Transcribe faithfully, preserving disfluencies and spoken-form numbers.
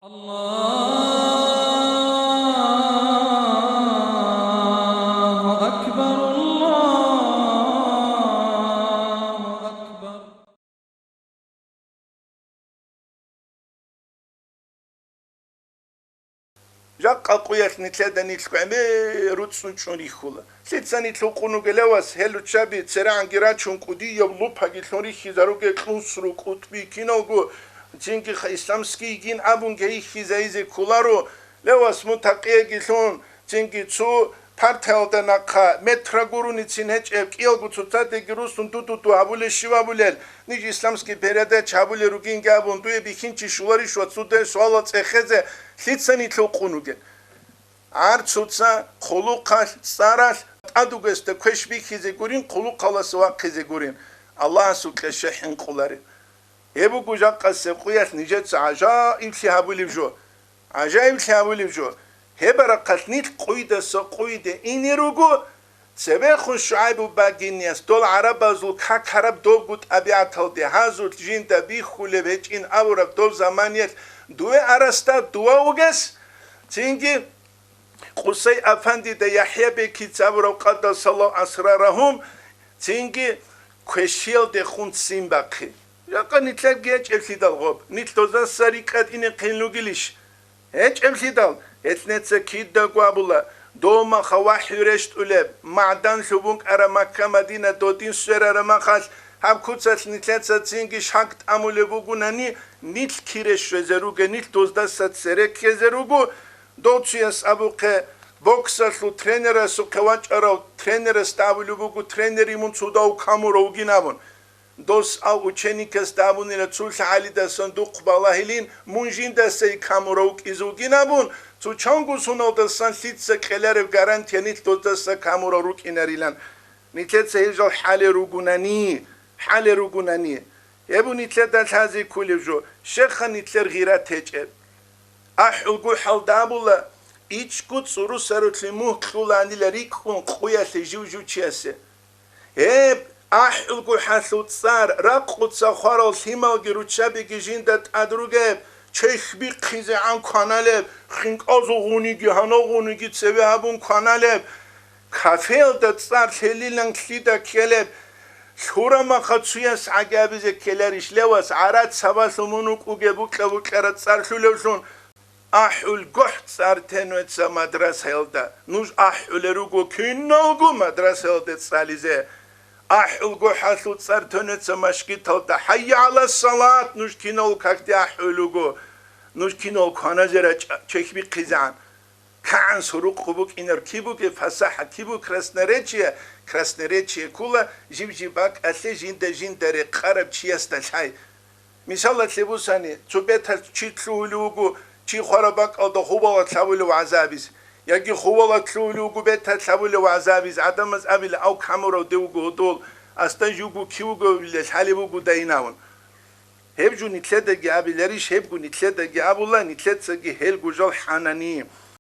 الله أكبر، الله أكبر. Жакъа къуялъ нилъеда нилъго гӀемер руцӀцӀун чӀун рихьула. Лъица нилъ гьукъун ругел, вас, гьел руччаби церегӀанги рачун, кӀудияб лупаги лъун рихьизаруге, кьунсру, кӀутӀби киналго, цинги ха-, исламский йигин абун гьейихьизайизе кколаро, левас мун такъияги лъун, цинги цо партаялда нахъа метра гурони цин гьечӀеб, кӀиялго цоцазеги руссун ду-ду-ду гьабулеб щиб абулел, ниж исламский передача гьабулел ругинги абун, дуе бихьинчи щоларищ ва цо дагье суалал цӀехезе лъица нилъ гьукъун ругел? Гьар цоца хъулухъалъ, цӀаралъ тӀадугесда квеш бихьизе гурин, хъулухъаласа вахъизе гурин, Аллагьасукьа щай хӀинкъулареб. Гьеб буго жакъасеб къуялъ нижеца гӀажаиблъи гьабулеб жо. ГӀажаиблъи гьабулеб жо. Гьеб рахъалъ нилъ къуйдаса къуйде ине руго, цебехун ШугӀайбу багинияс, дол гӀарабазул как гьараб добго тӀабигӀаталде, гьазулъ жинда бихьулеб гьечӀин абураб доб заманиялъ дуе арасда дова вугес, цинги Къусай-Афандида, ЯхӀя-бекица абураб къадасаллагьу асрарагьум, цинги квешиялдехун ццин бахъи. Жакъа нилъерги гьечӀеблъидал гъоб, нилъ дозаса рикӀкӀад инехъин ругилищ? ГьечӀеблъидал, гьелъ неца кидаго абула, дов маха вахӀю рещтӀулеб, магӀдан лъубун кӀара Макка-Мадина додин сверараб махалъ, гьаб куцалъ нилъеца цинги шак тӀамулеб бугунани, нилъ кире щвезе руге, нилъ доздаса цере ккезе руго, Дов цуяс абухъе, боксалъул тренерасухъе вачӀарав тренерасда абулеб буго, тренери мун цо дов камурав вугин абун. Дос ав ученикасда абунила, цо лъагӀалидасан духъ балагьилин, мун жиндасай камурав вукӀизе вугин абун, цо чанго соналдасан лъица кьелареб гарантия нилъ доздаса камурав рукӀинарилан. Нилъеца гьел жал хӀале ругунани, хӀале ругунани, гьеб нилъеда лъазе кколеб жо, щеха нилъер гъират гьечӀеб. АхӀулгохӀалда абула, ичӀго цӀурусарулъе мугь кьуланила рикӀкӀун къуялъе жив-жив чиясе. Гьеб, ахӀулгохӀалъул цӀар, ракъуца хварал лъималги руччабиги жинда тӀад ругеб, чехь бихъизегӀан кваналеб, хинкӀазул гъуниги гьанал гъуниги цеве гьабун кваналеб, кафеялда цӀар лъелилан лъида ккелеб, лъурамаха цуяс гӀагабизе ккеларищ левас, гӀарад сабалъун мун вукӀуге букьа-букьараб цӀар лъулевлъун, АхӀулгохӀ цӀар тенвеца мадрасаялда. Нуж ахӀулел руго киналго мадрасаялде цӀализе. АхӀулгохӀалъул цӀар тенвеца машгиталда. ХӀайя гӀала салат, нуж кинал какде ахӀулел руго. Нуж кинал кваназе рачӀа, чехь бихъизегӀан. КигӀан сурукъ букӀинар киб бугеб, фасахӀа киб бугеб, красноречие, красноречие ккола, жиб-жиб бакӀалъе жинда-жинда рекъараб чиясда лъай. Мисалалъе бусани, цо беталъ чи лъугьулев вуго, чи хвараб бакӀалда хубалат лъабулев гӀазабизе, яги хубалат лъугьулев вуго беталъ лъабулев гӀазабизе, гӀадамаз абила, ав камурав дев вуго гьудул, асда жуго кив вугевилан лъалеб буго дайинавун. Гьеб жо нилъедаги абиларищ, гьебго нилъедаги абула, нилъецаги гьелго жал хӀанани.